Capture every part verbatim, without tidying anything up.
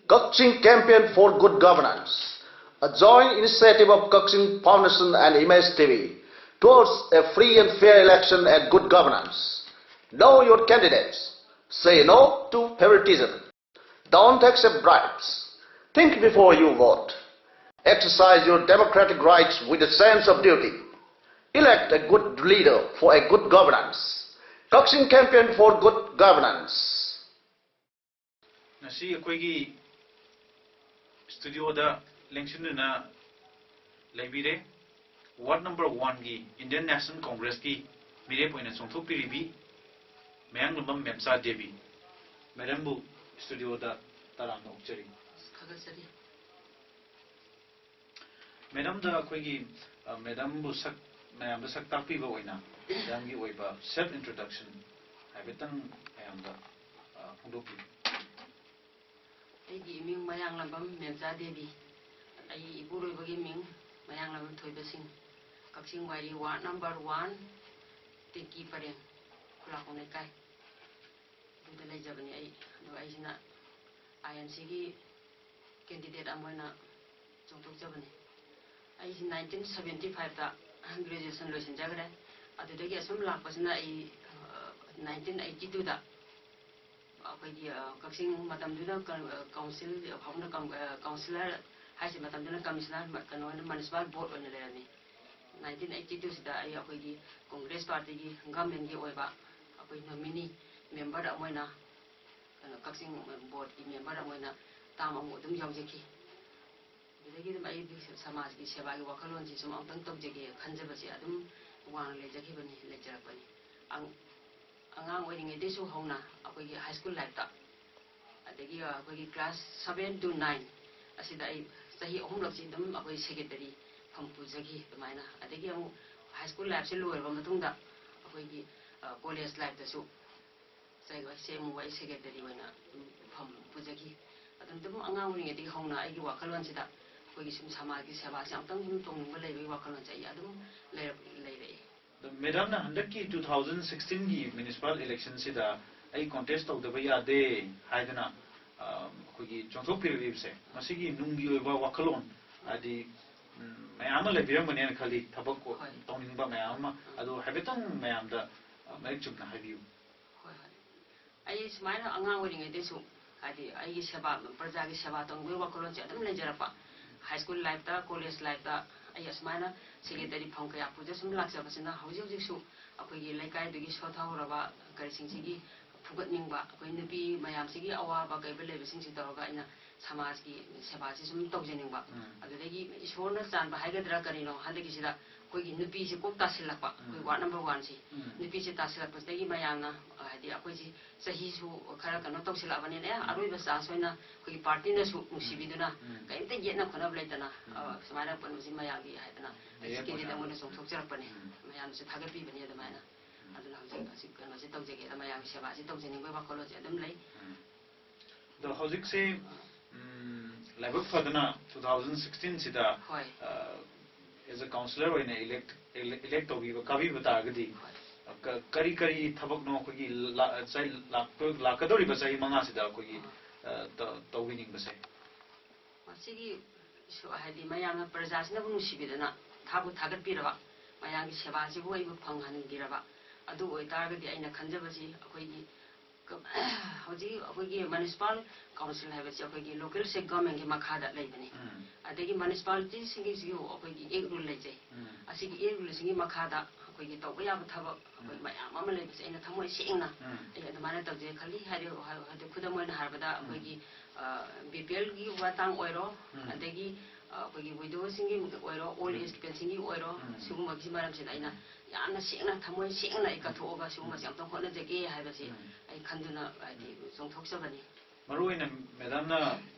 Kakching Campaign for Good Governance, a joint initiative of Kakching Foundation and Image T V towards a free and fair election and good governance. Know your candidates. Say no to favoritism. Don't accept bribes. Think before you vote. Exercise your democratic rights with a sense of duty. Elect a good leader for a good governance. Kakching Campaign for Good Governance. ꯉꯁꯤ ꯑꯩꯈꯣꯏꯒꯤ ꯁ꯭ꯇꯨꯗꯤꯑꯣꯗ ꯂꯦꯡꯁꯤꯟꯗꯨꯅ ꯂꯩꯕꯤꯔꯦ ward number ꯋꯥꯟꯒꯤ Indian national ꯀꯣꯡꯒ꯭ꯔꯦꯁꯀꯤ ꯃꯤꯔꯦꯞ ꯑꯣꯏꯅ ꯆꯣꯡꯊꯣꯛꯄꯤꯔꯤꯕꯤ ꯃꯌꯥꯡꯂꯝꯕꯝ ꯃꯦꯝꯆꯥ ꯗꯦꯕꯤ꯫ ꯃꯦꯗꯥꯝꯕꯨ ꯁ꯭ꯇꯨꯗꯤꯑꯣꯗ ꯇꯔꯥꯝꯅ ꯑꯣꯛꯆꯔꯤ꯫ ꯊꯥꯒꯠꯆꯔꯤ꯫ ꯃꯦꯗꯥꯝꯗ ꯑꯩꯈꯣꯏꯒꯤ ꯑ, ꯃꯦꯗꯥꯝꯕꯨ ꯁꯛ ꯃꯌꯥꯝꯗ ꯁꯛ ꯇꯥꯛꯄꯤꯕ ꯑꯣꯏꯅ ꯃꯦꯗꯥꯝꯒꯤ ꯑꯣꯏꯕ ꯁꯦꯜꯐ ꯏꯟꯇ꯭ꯔꯣꯗꯛꯁꯟ ꯍꯥꯏꯐꯦꯠꯇꯪ ꯃꯌꯥꯝꯗ ꯑ, ꯐꯣꯡꯗꯣꯛꯄꯤꯌꯨ꯫ ꯑꯩꯒꯤ ꯏꯃꯤꯡ ꯃꯌꯥꯡꯂꯝꯕꯝ ꯃꯦꯝꯆꯥ ꯗꯦꯕꯤ꯫ ꯑꯩ ꯏꯄꯨꯔꯣꯏꯕꯒꯤ ꯃꯤꯡ ꯃꯌꯥꯡꯂꯝꯕꯝ ꯊꯣꯏꯕꯁꯤꯡ꯫ ꯀꯛꯆꯤꯡ ꯋꯥꯏꯔꯤ ꯋꯥꯔꯗ ꯅꯝꯕꯔ ꯋꯥꯟ, ꯇꯦꯛꯀꯤ ꯄꯔꯦꯡ, ꯈꯨꯂꯥꯛꯄꯝ ꯂꯩꯀꯥꯏ꯫ ꯑꯗꯨꯗ ꯂꯩꯖꯕꯅꯤ ꯑꯩ꯫ ꯑꯗꯨꯒ ꯑꯩꯁꯤꯅ ꯑꯥꯏ ꯑꯦꯟ ꯁꯤꯒꯤ ꯀꯦꯟꯗꯤꯗꯦꯠ ꯑꯃ ꯑꯣꯏꯅ ꯆꯣꯡꯊꯣꯛꯆꯕꯅꯤ꯫ ꯑꯩꯁꯤ ꯅꯥꯏꯟꯇꯤꯟ ꯁꯕꯦꯟꯇꯤ ꯐꯥꯏꯚꯇ ꯒ꯭ꯔꯦꯖꯨꯑꯦꯁꯟ ꯂꯣꯏꯁꯤꯟꯖꯈ꯭ꯔꯦ꯫ ꯑꯗꯨꯗꯒꯤ ꯑꯁꯨꯝ ꯂꯥꯛꯄꯁꯤꯅ ꯑꯩ ꯅꯥꯏꯟꯇꯤꯟ ꯑꯩꯠꯇꯤ ꯇꯨꯗ ꯑꯩꯈꯣꯏꯒꯤ ꯑ, ꯀꯛꯆꯤꯡ ꯃꯇꯝꯗꯨꯗ ꯀ-, ꯑ, ꯀꯥꯎꯟꯁꯤꯜ ꯐꯥꯎꯅ ꯀꯝ-, ꯑ, ꯀꯥꯎꯟꯁꯤꯂꯔ ꯍꯥꯏꯁꯦ ꯃꯇꯝꯗꯨꯅ ꯀꯃꯤꯁꯅꯔ ꯃ-, ꯀꯩꯅꯣ ꯑꯣꯏꯅ ꯃ꯭ꯌꯨꯅꯤꯁꯤꯄꯥꯜ ꯕꯣꯔꯗ ꯑꯣꯏꯅ ꯂꯩꯔꯝꯃꯤ꯫ ꯅꯥꯏꯟꯇꯤꯟ ꯑꯩꯠꯇꯤ ꯇꯨꯁꯤꯗ ꯑꯩ ꯑꯩꯈꯣꯏꯒꯤ ꯀꯣꯡꯒ꯭ꯔꯦꯁ ꯄꯥꯔꯇꯤꯒꯤ ꯒꯃꯦꯟꯒꯤ ꯑꯣꯏꯕ ꯑꯩꯈꯣꯏ ꯅꯣꯃꯤꯅꯤ ꯃꯦꯝꯕꯔ ꯑꯃ ꯑꯣꯏꯅ ꯀꯩꯅꯣ ꯀꯛꯆꯤꯡ ꯕꯣꯔꯗꯀꯤ ꯃꯦꯝꯕꯔ ꯑꯃ ꯑꯣꯏꯅ ꯇꯥꯝ ꯑꯃꯨꯛ ꯑꯗꯨꯝ ꯌꯥꯎꯖꯈꯤ꯫ ꯑꯗꯨꯗꯒꯤ ꯑꯗꯨꯝ ꯑꯩ ꯁꯃꯥꯖꯀꯤ ꯁꯦꯕꯥꯒꯤ ꯋꯥꯈꯜꯂꯣꯟꯁꯤ ꯁꯨꯝ ꯑꯃꯨꯛꯇꯪ ꯇꯧꯖꯒꯦ ꯈꯟꯖꯕꯁꯦ ꯑꯗꯨꯝ ꯋꯥꯡꯅ ꯂꯩꯖꯈꯤꯕꯅꯤ, ꯂꯩꯖꯔꯛꯄꯅꯤ꯫ ꯑꯉꯥꯡ ꯑꯣꯏꯔꯤꯉꯩꯗꯒꯤꯁꯨ ꯍꯧꯅ ꯑꯩꯈꯣꯏꯒꯤ ꯍꯥꯏ ꯁ꯭ꯀꯨꯜ ꯂꯥꯏꯐꯇ, ꯑꯗꯒꯤ ꯑꯩꯈꯣꯏꯒꯤ ꯀ꯭ꯂꯥꯁ ꯁꯕꯦꯟ ꯇꯨ ꯅꯥꯏꯟ ꯑꯁꯤꯗ ꯑꯩ ꯆꯍꯤ ꯑꯍꯨꯝꯂꯛꯁꯤ ꯑꯗꯨꯝ ꯑꯩꯈꯣꯏ ꯁꯦꯀ꯭ꯔꯦꯇꯔꯤ ꯐꯝ ꯄꯨꯖꯈꯤ꯫ ꯑꯗꯨꯃꯥꯏꯅ ꯑꯗꯒꯤ ꯑꯃꯨꯛ ꯍꯥꯏ ꯁ꯭ꯀꯨꯜ ꯂꯥꯏꯐꯁꯦ ꯂꯣꯏꯔꯕ ꯃꯇꯨꯡꯗ ꯑꯩꯈꯣꯏꯒꯤ ꯀꯣꯂꯦꯖ ꯂꯥꯏꯐꯇꯁꯨ ꯉꯁꯥꯏꯒꯤ ꯁꯤ ꯑꯦꯝ ꯑꯣ ꯋꯥꯏ ꯁꯦꯀ꯭ꯔꯦꯇꯔꯤ ꯑꯣꯏꯅ ꯑꯗꯨꯝ ꯐꯝ ꯄꯨꯖꯈꯤ꯫ ꯑꯗꯨꯝ ꯑꯗꯨꯝ ꯑꯉꯥꯡ ꯑꯣꯏꯔꯤꯉꯩꯗꯒꯤ ꯍꯧꯅ ꯑꯩꯒꯤ ꯋꯥꯈꯜꯂꯣꯟꯁꯤꯗ ꯑꯩꯈꯣꯏꯒꯤ ꯁꯨꯝ ꯁꯃꯥꯖꯀꯤ ꯁꯦꯕꯥꯁꯦ ꯑꯃꯨꯛꯇꯪ ꯁꯨꯝ ꯇꯧꯅꯤꯡꯕ ꯂꯩꯕꯒꯤ ꯋꯥꯈꯜꯂꯣꯟꯁꯦ ꯑꯩ ꯑꯗꯨꯝ ꯂꯩꯔꯛ- ꯂꯩꯔꯛꯏ꯫ ꯑꯗꯣ ꯃꯦꯗꯥꯝꯅ ꯍꯟꯗꯛꯀꯤ ꯇꯨ ꯊꯥꯎꯖꯟ ꯁꯤꯛꯁꯇꯤꯟꯒꯤ ꯃ꯭ꯌꯨꯅꯤꯁꯤꯄꯥꯜ ꯏꯂꯦꯛꯁꯟꯁꯤꯗ ꯑꯩ ꯀꯣꯟꯇꯦꯁ ꯇꯧꯗꯕ ꯌꯥꯗꯦ ꯍꯥꯏꯗꯅ ꯑꯩꯈꯣꯏꯒꯤ ꯆꯣꯡꯊꯣꯛꯄꯤꯔꯛꯂꯤꯕꯁꯦ, ꯃꯁꯤꯒꯤ ꯅꯨꯡꯒꯤ ꯑꯣꯏꯕ ꯋꯥꯈꯜꯂꯣꯟ ꯍꯥꯏꯗꯤ ꯎꯝ, ꯃꯌꯥꯝ ꯑꯃ ꯂꯩꯕꯤꯔꯝꯒꯅꯦꯅ ꯈꯜꯂꯤ, ꯊꯕꯛ ꯍꯣꯏ꯫ ꯇꯧꯅꯤꯡꯕ ꯃꯌꯥꯝ ꯑꯃ꯫ ꯑꯗꯨ ꯍꯥꯏꯐꯦꯠꯇꯪ ꯃꯌꯥꯝꯗ ꯑ, ꯃꯔꯤꯛ ꯆꯨꯝꯅ ꯍꯥꯏꯕꯤꯌꯨ꯫ ꯍꯣꯏ, ꯍꯣꯏ꯫ ꯑꯩ ꯁꯨꯃꯥꯏꯅ ꯑꯉꯥꯡ ꯑꯣꯏꯔꯤꯉꯩꯗꯁꯨ ꯍꯥꯏꯗꯤ ꯑꯩꯒꯤ ꯁꯦꯕꯥ, ꯄ꯭ꯔꯖꯥꯒꯤ ꯁꯦꯕꯥ ꯇꯧꯅꯤꯡꯕꯒꯤ ꯋꯥꯈꯜꯂꯣꯟꯁꯦ ꯑꯗꯨꯝ ꯂꯩꯖꯔꯛꯄ꯫ ꯍꯥꯏ ꯁ꯭ꯀꯨꯜ ꯂꯥꯏꯐꯇ, ꯀꯣꯂꯦꯖ ꯂꯥꯏꯐꯇ ꯑꯩ ꯑꯁꯨꯃꯥꯏꯅ ꯁꯦꯀ꯭ꯔꯦꯇꯔꯤ ꯐꯝ ꯀꯌꯥ ꯄꯨꯖ ꯁꯨꯝ ꯂꯥꯛꯆꯕꯁꯤꯅ ꯍꯧꯖꯤꯛ ꯍꯧꯖꯤꯛꯁꯨ ꯑꯩꯈꯣꯏꯒꯤ ꯂꯩꯀꯥꯏꯗꯨꯒꯤ ꯁꯣꯊꯍꯧꯔꯕ ꯀꯔꯤꯁꯤꯡꯁꯤꯒꯤ ꯐꯨꯒꯠꯅꯤꯡꯕ, ꯑꯩꯈꯣꯏ ꯅꯨꯄꯤ ꯃꯌꯥꯝꯁꯤꯒꯤ ꯑꯋꯥꯕ ꯀꯩꯕ ꯂꯩꯕꯁꯤꯡꯁꯤ ꯇꯧꯔꯒ ꯑꯩꯅ ꯁꯃꯥꯖꯀꯤ ꯁꯦꯕꯥꯁꯤ ꯁꯨꯝ ꯇꯧꯖꯅꯤꯡꯕ꯫ ꯎꯝ꯫ ꯑꯗꯨꯗꯒꯤ ꯏꯁꯣꯔꯅ ꯆꯥꯟꯕ ꯍꯥꯏꯒꯗ꯭ꯔꯥ ꯀꯔꯤꯅꯣ, ꯍꯟꯗꯛꯀꯤꯁꯤꯗ ꯑꯩꯈꯣꯏꯒꯤ ꯅꯨꯄꯤꯁꯤ ꯀꯣꯛ ꯇꯥꯁꯤꯜꯂꯛꯄ, ꯑꯩꯈꯣꯏ ꯎꯝ꯫ Ward number ꯋꯥꯟꯁꯤ꯫ ꯎꯝ꯫ ꯅꯨꯄꯤꯁꯤ ꯇꯥꯁꯤꯜꯂꯛꯄꯁꯤꯗꯒꯤ ꯃꯌꯥꯝꯅ, ꯑ, ꯍꯥꯏꯗꯤ ꯑꯩꯈꯣꯏꯁꯤ ꯆꯍꯤꯁꯨ ꯈꯔ ꯀꯩꯅꯣ ꯇꯧꯁꯤꯜꯂꯛꯑꯕꯅꯤꯅ, ꯑꯦ, ꯎꯝ꯫ ꯑꯔꯣꯏꯕ ꯆꯥꯟꯁ ꯑꯣꯏꯅ ꯑꯩꯈꯣꯏꯒꯤ ꯄꯥꯔꯇꯤꯅꯁꯨ ꯎꯝ꯫ ꯅꯨꯡꯁꯤꯕꯤꯗꯨꯅ ꯎꯝ꯫ ꯀꯔꯤꯝꯇ ꯌꯦꯠꯅ ꯈꯣꯠꯅꯕ ꯂꯩꯇꯅ, ꯎꯝ꯫ ꯑ, ꯁꯨꯃꯥꯏꯅ ꯑꯄꯨꯟꯕꯁꯤ ꯃꯌꯥꯝꯒꯤ ꯍꯥꯏꯗꯅ ꯑꯩꯁꯤ ꯃꯤꯔꯦꯞ ꯀꯦꯟꯗꯤꯗꯦꯠ ꯑꯣꯏꯅ ꯑꯃ ꯑꯣꯏꯅ ꯆꯣꯡꯊꯣꯛꯆꯔꯛꯄꯅꯤ꯫ ꯎꯝ꯫ ꯃꯌꯥꯝꯅꯁꯨ ꯊꯥꯒꯠꯄꯤꯕꯅꯤ ꯑꯗꯨꯃꯥꯏꯅ꯫ ꯎꯝ꯫ ꯑꯗꯨꯅ ꯍꯧꯖꯤꯛ, ꯍꯧꯖꯤꯛ ꯀꯩꯅꯣꯁꯤ ꯇꯧꯖꯒꯦꯗ, ꯃꯌꯥꯝꯒꯤ ꯁꯦꯕꯥꯁꯤ ꯇꯧꯖꯅꯤꯡꯕꯒꯤ ꯋꯥꯈꯜꯂꯣꯟꯁꯦ ꯑꯗꯨꯝ ꯂꯩ꯫ ꯎꯝ꯫ ꯑꯗꯣ ꯍꯧꯖꯤꯛꯁꯦ, ꯎꯝ, ꯂꯥꯏꯕꯛ ꯐꯗꯅ two thousand sixteen ꯁꯤꯗ, ꯍꯣꯏ꯫ ꯑ, as a councillor ꯑꯣꯏꯅ elect, ele-, elect ꯇꯧꯕꯤꯕ, ꯀꯥꯕꯤꯕ ꯇꯥꯔꯒꯗꯤ, ꯍꯣꯏ꯫ ꯀ-, ꯀꯔꯤ ꯀꯔꯤ ꯊꯕꯛꯅꯣ ꯑꯩꯈꯣꯏꯒꯤ ꯂꯥ-, ꯆꯍꯤ, ꯂꯥꯛꯇꯣ-, ꯂꯥꯛꯀꯗꯧꯔꯤꯕ ꯆꯍꯤ ꯃꯉꯥꯁꯤꯗ ꯑꯩꯈꯣꯏꯒꯤ, ꯑꯥ꯫ ꯑ, ꯇ-, ꯇꯧꯕꯤꯅꯤꯡꯕꯁꯦ? ꯃꯁꯤꯒꯤ ꯁꯨ-, ꯍꯥꯏꯗꯤ ꯃꯌꯥꯝꯅ, ꯄ꯭ꯔꯖꯥꯁꯤꯅꯕꯨ ꯅꯨꯡꯁꯤꯕꯤꯗꯅ ꯊꯥꯕꯨ ꯊꯥꯒꯠꯄꯤꯔꯕ, ꯃꯌꯥꯝꯒꯤ ꯁꯦꯕꯥꯁꯤꯕꯨ ꯑꯩꯕꯨ ꯐꯪꯍꯟꯕꯤꯔꯕ, ꯑꯗꯨ ꯑꯣꯏꯇꯥꯔꯒꯗꯤ ꯑꯩꯅ ꯈꯟꯖꯕꯁꯤ ꯑꯩꯈꯣꯏꯒꯤ ꯀ-, ꯍꯧꯖꯤꯛ ꯑꯩꯈꯣꯏꯒꯤ ꯃ꯭ꯌꯨꯅꯤꯁꯤꯄꯥꯜ ꯀꯥꯎꯟꯁꯤꯜ ꯍꯥꯏꯕꯁꯤ ꯑꯩꯈꯣꯏꯒꯤ ꯂꯣꯀꯦꯜ ꯁ꯭ꯇꯦꯠ ꯒꯚꯔꯟꯃꯦꯟꯒꯤ ꯃꯈꯥꯗ ꯂꯩꯕꯅꯤ꯫ ꯎꯝ꯫ ꯑꯗꯒꯤ ꯃ꯭ꯌꯨꯅꯤꯁꯤꯄꯥꯂꯤꯇꯤꯁꯤꯡꯒꯤꯁꯨ ꯑꯩꯈꯣꯏꯒꯤ ꯑꯦꯛ ꯔꯨꯜ ꯂꯩꯖꯩ꯫ ꯎꯝ꯫ ꯑꯁꯤꯒꯤ ꯑꯦꯛ ꯔꯨꯜꯁꯤꯡꯒꯤ ꯃꯈꯥꯗ ꯑꯩꯈꯣꯏꯒꯤ ꯇꯧꯕ ꯌꯥꯕ ꯊꯕꯛ ꯑꯩꯈꯣꯏ ꯎꯝ꯫ ꯃꯌꯥꯝ ꯑꯃ ꯂꯩꯕꯁꯦ ꯑꯩꯅ ꯊꯃꯣꯏ ꯁꯦꯡꯅ ꯎꯝ꯫ ꯑꯩ ꯑꯗꯨꯃꯥꯏꯅ ꯇꯧꯖꯩ ꯈꯜꯂꯤ꯫ ꯍꯥꯏꯗꯤ, ꯍꯥꯏꯗꯤ ꯈꯨꯗꯝ ꯑꯣꯏꯅ ꯍꯥꯏꯔꯕꯗ ꯎꯝ꯫ ꯑꯩꯈꯣꯏꯒꯤ, ꯑ, ꯕꯤ ꯄꯤ ꯑꯦꯜꯒꯤ ꯃꯇꯥꯡ ꯑꯣꯏꯔꯣ, ꯎꯝ꯫ ꯑꯗꯒꯤ, ꯑ, ꯑꯩꯈꯣꯏꯒꯤ ꯋꯤꯗꯣꯁꯤꯡꯒꯤ ꯑꯣꯏꯔꯣ, ꯑꯣꯜ ꯎꯝ꯫ ꯑꯦꯖ ꯄꯦꯟꯁꯤꯟꯒꯤ ꯑꯣꯏꯔꯣ, ꯎꯝ꯫ ꯁꯤꯒꯨꯝꯕꯒꯤ ꯃꯔꯝꯁꯤꯗ ꯑꯩꯅ ꯎꯝ꯫ ꯌꯥꯝꯅ ꯁꯦꯡꯅ, ꯊꯃꯣꯏ ꯁꯦꯡꯅ ꯑꯩ ꯎꯝ꯫ ꯀꯠꯊꯣꯛꯑꯒ ꯁꯤꯒꯨꯝꯕꯁꯦ ꯎꯝ꯫ ꯑꯝꯇꯪ ꯍꯣꯠꯅꯖꯒꯦ ꯍꯥꯏꯕꯁꯤ ꯎꯝ꯫ ꯑꯩ ꯈꯟꯗꯨꯅ ꯍꯥꯏꯗꯤ ꯎꯝ꯫ ꯆꯣꯡꯊꯣꯛꯆꯕꯅꯤ꯫ ꯃꯔꯨ ꯑꯣꯏꯅ ꯃꯦꯗꯥꯝꯅ,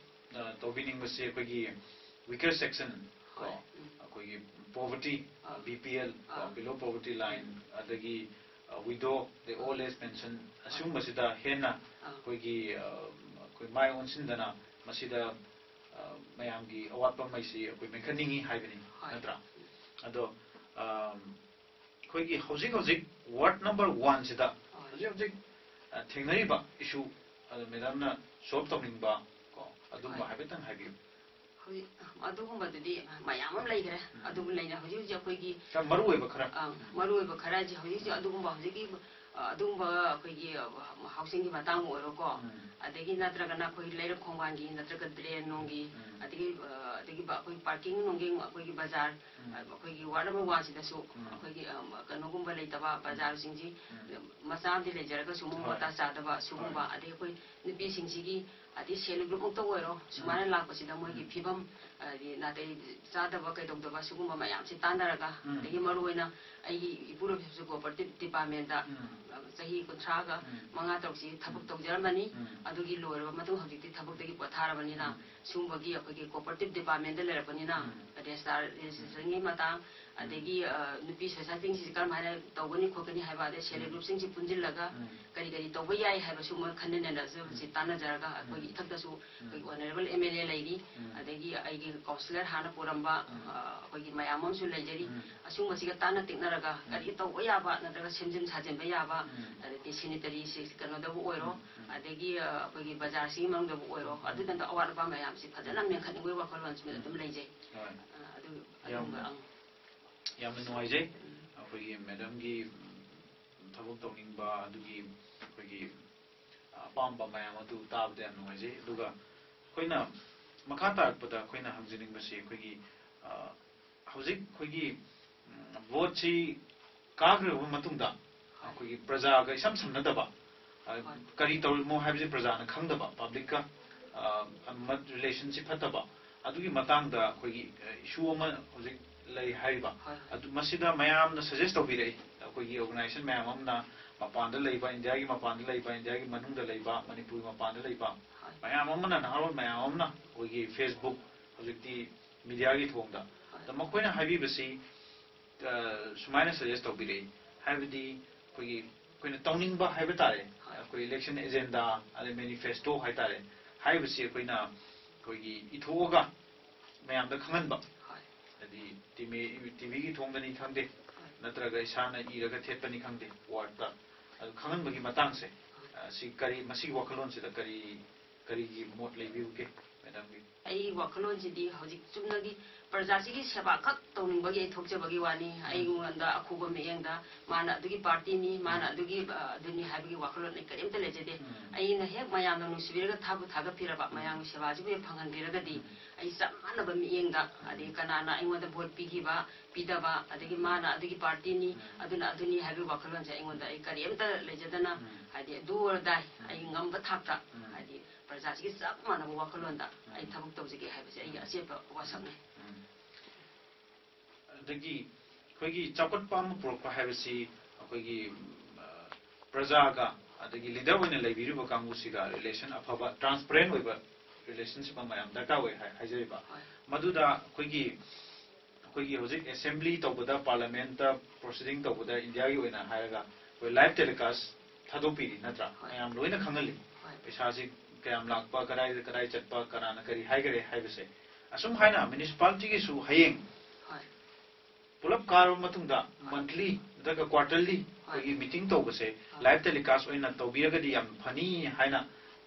ꯑ, ꯇꯧꯕꯤꯅꯤꯡꯕꯁꯤ ꯑꯩꯈꯣꯏꯒꯤ weaker section ꯀꯣ, ꯍꯣꯏ, ꯎꯝ꯫ ꯑꯩꯈꯣꯏꯒꯤ poverty, ꯑꯥ꯫ ꯕꯤ ꯄꯤ ꯑꯦꯜ ꯀꯣ, ꯑꯥ꯫ Below poverty line, ꯎꯝ꯫ ꯑꯗꯒꯤ, ꯑ, ꯋꯤꯗꯣ, ꯑꯗꯩ ꯑꯥ꯫ ꯑꯣꯜ ꯑꯦꯖ ꯄꯦꯟꯁꯟ, ꯑꯥ꯫ ꯑꯁꯤꯒꯨꯝꯕꯁꯤꯗ ꯍꯦꯟꯅ ꯑꯥ꯫ ꯑꯩꯈꯣꯏꯒꯤ, ꯑ, ꯑꯩꯈꯣꯏ ꯃꯥꯏ ꯑꯣꯟꯁꯤꯟꯗꯅ ꯃꯁꯤꯗ, ꯑ, ꯃꯌꯥꯝꯒꯤ ꯑꯋꯥꯠꯄ ꯃꯩꯁꯤ ꯑꯩꯈꯣꯏ ꯃꯦꯟꯈꯠꯅꯤꯡꯉꯤ ꯍꯥꯏꯕꯅꯤ, ꯍꯣꯏ꯫ ꯅꯠꯇ꯭ꯔꯥ? ꯎꯝ꯫ ꯑꯗꯣ, ꯑ, ꯑꯩꯈꯣꯏꯒꯤ ꯍꯧꯖꯤꯛ ꯍꯧꯖꯤꯛ ꯋꯥꯔꯗ ꯅꯝꯕꯔ ꯋꯥꯟꯁꯤꯗ ꯍꯣꯏ꯫ ꯍꯧꯖꯤꯛ ꯍꯧꯖꯤꯛ, ꯑ, ꯊꯦꯡꯅꯔꯤꯕ ꯏꯁꯨ, ꯑꯗꯣ ꯃꯦꯗꯥꯝꯅ ꯁꯣꯜꯕ ꯇꯧꯅꯤꯡꯕ ꯀꯣ, ꯑꯗꯨꯝꯕ ꯍꯣꯏ꯫ ꯍꯥꯏꯐꯦꯠꯇꯪ ꯍꯥꯏꯕꯤꯌꯨ꯫ ꯍꯧꯖꯤꯛ ꯑꯗꯨꯒꯨꯝꯕꯗꯗꯤ ꯃꯌꯥꯝ ꯑꯃ ꯂꯩꯈ꯭ꯔꯦ꯫ ꯎꯝ꯫ ꯑꯗꯨꯕꯨ ꯂꯩꯅ ꯍꯧꯖꯤꯛ ꯍꯧꯖꯤꯛ ꯑꯩꯈꯣꯏꯒꯤ ꯈꯔ ꯃꯔꯨ ꯑꯣꯏꯕ ꯈꯔ꯫ ꯑ, ꯃꯔꯨ ꯑꯣꯏꯕ ꯈꯔ ꯍꯥꯏꯁꯦ ꯍꯧꯖꯤꯛ ꯍꯧꯖꯤꯛ ꯑꯗꯨꯒꯨꯝꯕ ꯍꯧꯖꯤꯛꯀꯤ ꯑ, ꯑꯗꯨꯒꯨꯝꯕ ꯑꯩꯈꯣꯏꯒꯤ ꯍꯥꯎꯁꯤꯡꯒꯤ ꯃꯇꯥꯡ ꯑꯣꯏꯔꯣꯀꯣ꯫ ꯎꯝ꯫ ꯑꯗꯒꯤ ꯅꯠꯇ꯭ꯔꯒꯅ ꯑꯩꯈꯣꯏ ꯂꯩꯔꯛ ꯈꯣꯡꯕꯥꯟꯒꯤ ꯅꯠꯇ꯭ꯔꯒ ꯗ꯭ꯔꯦꯟ ꯅꯨꯡꯒꯤ ꯎꯝ꯫ ꯑꯗꯒꯤ ꯑ, ꯑꯗꯒꯤ ꯕ- ꯑꯩꯈꯣꯏ ꯄꯥꯔꯀꯤꯡ ꯅꯨꯡꯒꯤꯡ ꯑꯩꯈꯣꯏꯒꯤ ꯕꯖꯥꯔ ꯎꯝ꯫ ꯑꯩꯈꯣꯏꯒꯤ ꯋꯥꯔꯗ ꯅꯝꯕꯔ ꯋꯥꯟꯁꯤꯗꯁꯨ ꯎꯝ꯫ ꯑꯩꯈꯣꯏꯒꯤ ꯑ, ꯀꯩꯅꯣꯒꯨꯝꯕ ꯂꯩꯇꯕ ꯕꯖꯥꯔꯁꯤꯡꯁꯤ ꯎꯝ꯫ ꯃꯆꯥ ꯑꯃꯗꯤ ꯂꯩꯖꯔꯒꯁꯨ ꯃꯑꯣꯡ ꯍꯣꯏ꯫ ꯃꯇꯥ ꯆꯥꯗꯕ ꯁꯤꯒꯨꯝꯕ ꯍꯣꯏ꯫ ꯑꯗꯩ ꯑꯩꯈꯣꯏ ꯅꯨꯄꯤꯁꯤꯡꯁꯤꯒꯤ ꯑꯗꯩ ꯁꯦꯜꯐ ꯍꯦꯜꯞ ꯒ꯭ꯔꯨꯞꯃꯛꯇ ꯑꯣꯏꯔꯣ ꯁꯨꯃꯥꯏꯅ ꯎꯝ꯫ ꯂꯥꯛꯄꯁꯤꯗ ꯃꯣꯏꯒꯤ ꯎꯝ꯫ ꯐꯤꯕꯝ ꯍꯥꯏꯗꯤ ꯅꯥꯇꯩ ꯆꯥꯗꯕ ꯀꯩꯗꯧꯗꯕ ꯁꯤꯒꯨꯝꯕ ꯃꯌꯥꯝꯁꯤ ꯇꯥꯟꯅꯔꯒ ꯎꯝ꯫ ꯑꯗꯒꯤ ꯃꯔꯨꯑꯣꯏꯅ ꯑꯩꯒꯤ ꯏꯄꯨꯔꯣꯏꯕꯁꯨ ꯀꯣꯑꯣꯄꯔꯦꯇꯤꯞ ꯗꯤꯄꯥꯔꯠꯃꯦꯟꯇ ꯎꯝ꯫ ꯆꯍꯤ ꯀꯨꯟꯊ꯭ꯔꯥꯒ ꯎꯝ꯫ ꯃꯉꯥ ꯇꯔꯨꯛꯁꯤ ꯊꯕꯛ ꯎꯝ꯫ ꯇꯧꯖꯔꯝꯕꯅꯤ꯫ ꯎꯝ꯫ ꯑꯗꯨꯒꯤ ꯂꯣꯏꯔꯕ ꯃꯇꯨꯡ ꯍꯧꯖꯤꯛꯇꯤ ꯊꯕꯛꯇꯒꯤ ꯄꯣꯊꯥꯔꯕꯅꯤꯅ ꯎꯝ꯫ ꯁꯤꯒꯨꯝꯕꯒꯤ ꯑꯩꯈꯣꯏꯒꯤ ꯀꯣꯑꯣꯄꯔꯦꯇꯤꯞ ꯗꯤꯄꯥꯔꯠꯃꯦꯟꯇ ꯂꯩꯔꯛꯄꯅꯤꯅ ꯎꯝ꯫ ꯔꯦꯖꯤꯁꯇꯥꯔ ꯔꯦꯖꯤꯁꯇ꯭ꯔꯦꯁꯟꯒꯤ ꯃꯇꯥꯡ ꯑꯗꯒꯤ ꯑ, ꯅꯨꯄꯤ ꯁꯣꯁꯥꯏꯇꯤꯁꯤꯡꯁꯤ ꯀꯔꯝ ꯍꯥꯏꯅ ꯇꯧꯒꯅꯤ ꯈꯣꯠꯀꯅꯤ ꯍꯥꯏꯕ ꯑꯗꯩ ꯁꯦꯜꯐ ꯍꯦꯜꯞ ꯎꯝ꯫ ꯒ꯭ꯔꯨꯞꯁꯤꯡꯁꯤ ꯄꯨꯟꯁꯤꯜꯂꯒ ꯎꯝ꯫ ꯀꯔꯤ ꯀꯔꯤ ꯇꯧꯕ ꯌꯥꯏ ꯍꯥꯏꯕꯁꯨ ꯃꯣꯏ ꯈꯟꯅ ꯅꯩꯅꯖꯕꯁꯤ ꯎꯝ꯫ ꯇꯥꯟꯅꯖꯔꯒ ꯑꯩꯈꯣꯏꯒꯤ ꯎꯝ꯫ ꯏꯊꯛꯇꯁꯨ ꯎꯝ꯫ ꯑꯩꯈꯣꯏꯒꯤ ꯑꯣꯅꯔꯦꯕꯜ ꯑꯦꯝ ꯑꯦꯜ ꯑꯦ ꯂꯩꯔꯤ꯫ ꯎꯝ꯫ ꯑꯗꯒꯤ ꯑꯩꯒꯤ ꯀꯥꯎꯟꯁꯤꯂꯔ ꯍꯥꯟꯅ ꯄꯨꯔꯝꯕ ꯎꯝ꯫ ꯑ, ꯑꯩꯈꯣꯏꯒꯤ ꯃꯌꯥꯝ ꯑꯃꯁꯨ ꯂꯩꯖꯔꯤ꯫ ꯎꯝ꯫ ꯑꯁꯤꯒꯨꯝꯕꯁꯤꯒ ꯇꯥꯟꯅ ꯇꯤꯛꯅꯔꯒ ꯀꯔꯤ ꯎꯝ꯫ ꯇꯧꯕ ꯌꯥꯕ ꯅꯠꯇ꯭ꯔꯒ ꯁꯦꯝꯖꯤꯟ ꯁꯥꯖꯤꯟꯕ ꯌꯥꯕ ꯎꯝ꯫ ꯑꯗꯒꯤ ꯁꯦꯅꯤꯇꯔꯤ ꯀꯩꯅꯣꯗꯕꯨ ꯑꯣꯏꯔꯣ ꯎꯝ꯫ ꯎꯝ꯫ ꯑꯗꯒꯤ ꯑ, ꯑꯩꯈꯣꯏꯒꯤ ꯕꯖꯥꯔꯁꯤꯒꯤ ꯃꯅꯨꯡꯗꯕꯨ ꯑꯣꯏꯔꯣ ꯑꯗꯨꯗ ꯑꯋꯥꯠ ꯑꯄꯥ ꯃꯌꯥꯝꯁꯤ ꯐꯖꯅ ꯃꯦꯟꯈꯠꯅꯤꯡꯕꯒꯤ ꯋꯥꯈꯜꯂꯣꯟꯁꯤꯃ ꯎꯝ꯫ ꯑꯗꯨꯝ ꯂꯩꯖꯩ꯫ ꯍꯣꯏ꯫ ꯑ, ꯑꯗꯨ ꯌꯥꯝ ꯑꯗꯨꯝꯕ ꯑꯪ ꯌꯥꯝꯅ ꯅꯨꯡꯉꯥꯏꯖꯩ꯫ ꯎꯝ꯫ ꯑꯩꯈꯣꯏꯒꯤ ꯃꯦꯗꯝꯒꯤ ꯎꯝ, ꯊꯕꯛ ꯇꯧꯅꯤꯡꯕ ꯑꯗꯨꯒꯤ ꯑꯩꯈꯣꯏꯒꯤ ꯑꯄꯥꯝꯕ ꯃꯌꯥꯝ ꯑꯗꯨ ꯇꯥꯕꯗ ꯌꯥꯝ ꯅꯨꯡꯉꯥꯏꯖꯩ꯫ ꯑꯗꯨꯒ ꯑꯩꯈꯣꯏꯅ ꯃꯈꯥ ꯇꯥꯔꯛꯄꯗ ꯑꯩꯈꯣꯏꯅ ꯍꯪꯖꯅꯤꯡꯕꯁꯤ ꯑꯩꯈꯣꯏꯒꯤ ꯑ, ꯍꯧꯖꯤꯛ ꯑꯩꯈꯣꯏꯒꯤ ꯎꯝ, ꯚꯣꯠꯁꯤ ꯀꯥꯈ꯭ꯔꯕ ꯃꯇꯨꯡꯗ ꯑꯩꯈꯣꯏꯒꯤ ꯄ꯭ꯔꯖꯥꯒ ꯏꯁꯝ ꯁꯝꯅꯗꯕ ꯑ, ꯍꯣꯏ꯫ ꯀꯔꯤ ꯇꯧꯔꯤꯃꯣ ꯍꯥꯏꯕꯁꯤ ꯄ꯭ꯔꯖꯥꯅ ꯈꯪꯗꯕ, ꯄꯕ꯭ꯂꯤꯛꯀ ꯑ, ꯑꯃ ꯔꯤꯂꯦꯁꯟꯁꯤꯞ ꯐꯠꯇꯕ, ꯑꯗꯨꯒꯤ ꯃꯇꯥꯡꯗ ꯑꯩꯈꯣꯏꯒꯤ ꯏꯁꯨ ꯑꯃ ꯍꯧꯖꯤꯛ ꯂꯩ ꯍꯥꯏꯔꯤꯕ꯫ ꯍꯣꯏ, ꯍꯣꯏ꯫ ꯑꯗꯨ ꯃꯁꯤꯗ ꯃꯌꯥꯝꯅ ꯁꯖꯦꯁ ꯇꯧꯕꯤꯔꯛꯏ, ꯑꯩꯈꯣꯏꯒꯤ ꯑꯣꯔꯒꯅꯥꯏꯖꯦꯁꯟ ꯃꯌꯥꯝ ꯑꯃꯅ ꯃꯄꯥꯟꯗ ꯂꯩꯕ, ꯏꯟꯗꯤꯌꯥꯒꯤ ꯃꯄꯥꯟꯗ ꯂꯩꯕ, ꯏꯟꯗꯤꯌꯥꯒꯤ ꯃꯅꯨꯡꯗ ꯂꯩꯕ, ꯃꯅꯤꯄꯨꯔꯒꯤ ꯃꯄꯥꯟꯗ ꯂꯩꯕ ꯍꯣꯏ꯫ ꯃꯌꯥꯝ ꯑꯃꯅ, ꯅꯍꯥꯔꯣꯜ ꯃꯌꯥꯝ ꯑꯃꯅ ꯑꯩꯈꯣꯏꯒꯤ ꯐꯦꯁꯕꯨꯛ ꯍꯧꯖꯤꯛꯇꯤ ꯃꯤꯗꯤꯌꯥꯒꯤ ꯊꯣꯡꯗ꯫ ꯍꯣꯏ꯫ ꯑꯗ ꯃꯈꯣꯏꯅ ꯍꯥꯏꯕꯤꯕꯁꯤ ꯑ, ꯁꯨꯃꯥꯏꯅ ꯁꯖꯦꯁ ꯇꯧꯕꯤꯔꯛꯏ, ꯍꯥꯏꯕꯗꯤ ꯑꯩꯈꯣꯏꯒꯤ ꯑꯩꯈꯣꯏꯅ ꯇꯧꯅꯤꯡꯕ ꯍꯥꯏꯕ ꯇꯥꯔꯦ, ꯍꯣꯏ꯫ ꯑꯩꯈꯣꯏ ꯏꯂꯦꯛꯁꯟ ꯑꯦꯖꯦꯟꯗꯥ ꯑꯗꯩ ꯃꯦꯅꯤꯐꯦꯁꯇꯣ ꯍꯥꯏ ꯇꯥꯔꯦ, ꯍꯥꯏꯔꯤꯕꯁꯤ ꯑꯩꯈꯣꯏꯅ ꯑꯩꯈꯣꯏꯒꯤ ꯏꯊꯣꯛꯑꯒ ꯃꯌꯥꯝꯗ ꯈꯪꯍꯟꯕ, ꯍꯣꯏ꯫ ꯍꯥꯏꯗꯤ ꯇꯤꯚꯤ ꯇꯤꯚꯤꯒꯤ ꯊꯣꯡꯗꯅꯤ ꯈꯪꯗꯦ, ꯍꯣꯏ꯫ ꯅꯠꯇ꯭ꯔꯒ ꯏꯁꯥꯅ ꯏꯔꯒ ꯊꯦꯠꯄꯅꯤ ꯈꯪꯗꯦ, ꯋꯥꯔꯗꯇ ꯑꯗꯨ ꯈꯪꯍꯟꯕꯒꯤ ꯃꯇꯥꯡꯁꯦ, ꯑ, ꯁꯤ ꯀꯔꯤ, ꯃꯁꯤꯒꯤ ꯋꯥꯈꯜꯂꯣꯟꯁꯤꯗ ꯀꯔꯤ ꯀꯔꯤꯒꯤ ꯃꯣꯠ ꯂꯩꯕꯤꯕꯒꯦ ꯃꯦꯗꯥꯝꯒꯤ? ꯑꯩ ꯋꯥꯈꯜꯂꯣꯟꯁꯤꯗꯤ ꯍꯧꯖꯤꯛ ꯆꯨꯝꯅꯒꯤ ꯄ꯭ꯔꯖꯥꯁꯤꯒꯤ ꯁꯦꯕꯥ ꯈꯛ ꯇꯧꯅꯤꯡꯕꯒꯤ ꯑꯩ ꯊꯣꯛꯆꯕꯒꯤ ꯋꯥꯅꯤ꯫ ꯑꯩꯉꯣꯟꯗ ꯑꯈꯨꯕ ꯃꯤꯠꯌꯦꯡꯗ ꯃꯥꯅ ꯑꯗꯨꯒꯤ ꯄꯥꯔꯇꯤꯅꯤ, ꯃꯥꯅ ꯑꯗꯨꯒꯤ ꯑ, ꯑꯗꯨꯅꯤ ꯍꯥꯏꯕꯒꯤ ꯋꯥꯈꯜꯂꯣꯟ ꯑꯩ ꯀꯔꯤꯝꯇ ꯂꯩꯖꯗꯦ꯫ ꯑꯩꯅ ꯍꯦꯛ ꯃꯌꯥꯝꯅ ꯅꯨꯡꯁꯤꯕꯤꯔꯒ ꯊꯥꯕꯨ ꯊꯥꯒꯠꯄꯤꯔꯕ, ꯃꯌꯥꯝꯒꯤ ꯁꯦꯕꯥꯁꯤꯕꯨ ꯍꯦꯛ ꯐꯪꯍꯟꯕꯤꯔꯒꯗꯤ ꯑꯩ ꯆꯞ ꯃꯥꯟꯅꯕ ꯃꯤꯠꯌꯦꯡꯗ, ꯑꯗꯩ ꯀꯅꯥꯅ ꯑꯩꯉꯣꯟꯗ ꯚꯣꯠ ꯄꯤꯈꯤꯕ ꯄꯤꯗꯕ, ꯑꯗꯒꯤ ꯃꯥꯅ ꯑꯗꯨꯒꯤ ꯄꯥꯔꯇꯤꯅꯤ, ꯑꯗꯨꯅ ꯑꯗꯨꯅꯤ ꯍꯥꯏꯕꯒꯤ ꯋꯥꯈꯜꯂꯣꯟꯁꯦ ꯑꯩꯉꯣꯟꯗ ꯑꯩ ꯀꯔꯤꯝꯇ ꯂꯩꯖꯗꯅ, ꯍꯥꯏꯗꯤ do or die, ꯑꯩ ꯉꯝꯕ ꯊꯥꯛꯇ, ꯍꯥꯏꯗꯤ ꯄ꯭ꯔꯖꯥꯁꯤꯒꯤ ꯆꯞ ꯃꯥꯟꯅꯕ ꯋꯥꯈꯜꯂꯣꯟꯗ ꯑꯩ ꯊꯕꯛ ꯇꯧꯖꯒꯦ ꯍꯥꯏꯕꯁꯦ ꯑꯩꯒꯤ ꯑꯆꯦꯠꯄ ꯋꯥꯁꯛꯅꯤ꯫ ꯑꯗꯒꯤ ꯑꯩꯈꯣꯏꯒꯤ ꯆꯥꯎꯈꯠꯄ ꯑꯃ ꯄꯨꯔꯛꯄ ꯍꯥꯏꯕꯁꯤ ꯑꯩꯈꯣꯏꯒꯤ ꯑ, ꯄ꯭ꯔꯖꯥꯒ ꯑꯗꯒꯤ ꯂꯤꯗꯔ ꯑꯣꯏꯅ ꯂꯩꯕꯤꯔꯤꯕ ꯀꯥꯡꯕꯨꯁꯤꯒ ꯔꯤꯂꯦꯁꯟ ꯑꯐꯕ, ꯇ꯭ꯔꯥꯟꯁꯄꯔꯦꯟ ꯑꯣꯏꯕ ꯔꯤꯂꯦꯁꯟꯁꯤꯞ ꯑꯃ ꯌꯥꯝ ꯗꯔꯀꯥꯔ ꯑꯣꯏ ꯍꯥꯏ ꯍꯥꯏꯖꯔꯤꯕ꯫ ꯍꯣꯏ꯫ ꯃꯗꯨꯗ ꯑꯩꯈꯣꯏꯒꯤ ꯑꯩꯈꯣꯏꯒꯤ ꯍꯧꯖꯤꯛ ꯑꯦꯁꯦꯝꯕ꯭ꯂꯤ ꯇꯧꯕꯗ, ꯄꯥꯔꯂꯤꯌꯥꯃꯦꯟꯇ ꯄ꯭ꯔꯣꯁꯤꯗꯤꯡ ꯇꯧꯕꯗ ꯏꯟꯗꯤꯌꯥꯒꯤ ꯑꯣꯏꯅ ꯍꯥꯏꯔꯒ ꯑꯩꯈꯣꯏ ꯂꯥꯏꯚ ꯇꯦꯂꯤꯀꯥꯁ ꯊꯥꯗꯣꯛꯄꯤꯔꯤ ꯅꯠꯇ꯭ꯔꯥ? ꯍꯣꯏ꯫ ꯃꯌꯥꯝ ꯂꯣꯏꯅ ꯈꯪꯍꯜꯂꯤ꯫ ꯍꯣꯏ꯫ ꯄꯩꯁꯥꯁꯤ ꯀꯌꯥꯝ ꯂꯥꯛꯄ, ꯀꯗꯥꯏꯗ ꯀꯗꯥꯏ ꯆꯠꯄ, ꯀꯅꯥꯅ ꯀꯔꯤ ꯍꯥꯏꯈꯔꯦ ꯍꯥꯏꯕꯁꯦ꯫ ꯑꯁꯨꯝ ꯍꯥꯏꯅ ꯃ꯭ꯌꯨꯅꯤꯁꯤꯄꯥꯂꯤꯇꯤꯒꯤꯁꯨ ꯍꯌꯦꯡ ꯍꯣꯏ꯫ ꯄꯨꯂꯞ ꯀꯥꯔꯕ ꯃꯇꯨꯡꯗ ꯃꯟꯊꯂꯤ ꯅꯠꯇ꯭ꯔꯒ ꯀ꯭ꯋꯥꯔꯇꯔꯂꯤ ꯑꯩꯈꯣꯏꯒꯤ ꯃꯤꯇꯤꯡ ꯇꯧꯕꯁꯦ ꯂꯥꯏꯚ ꯇꯦꯂꯤꯀꯥꯁ ꯑꯣꯏꯅ ꯇꯧꯕꯤꯔꯒꯗꯤ ꯌꯥꯝ ꯐꯅꯤ ꯍꯥꯏꯅ